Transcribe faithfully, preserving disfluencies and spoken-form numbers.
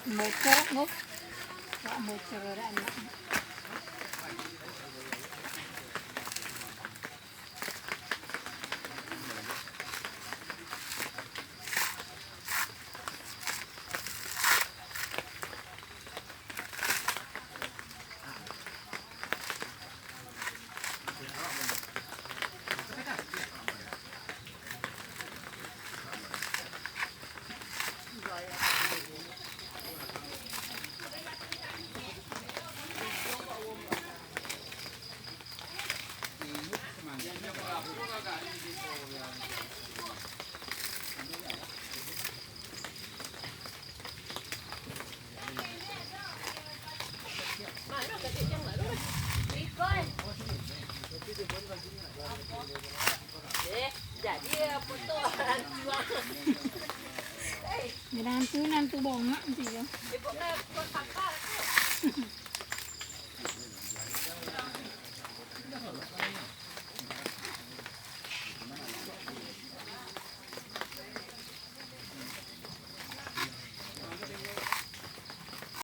Bocor, Bos. Wak bocor dak anak. Jadi, foto. Nantu, nantu bongak nanti yo. Ibu kan, bukan kakak tu.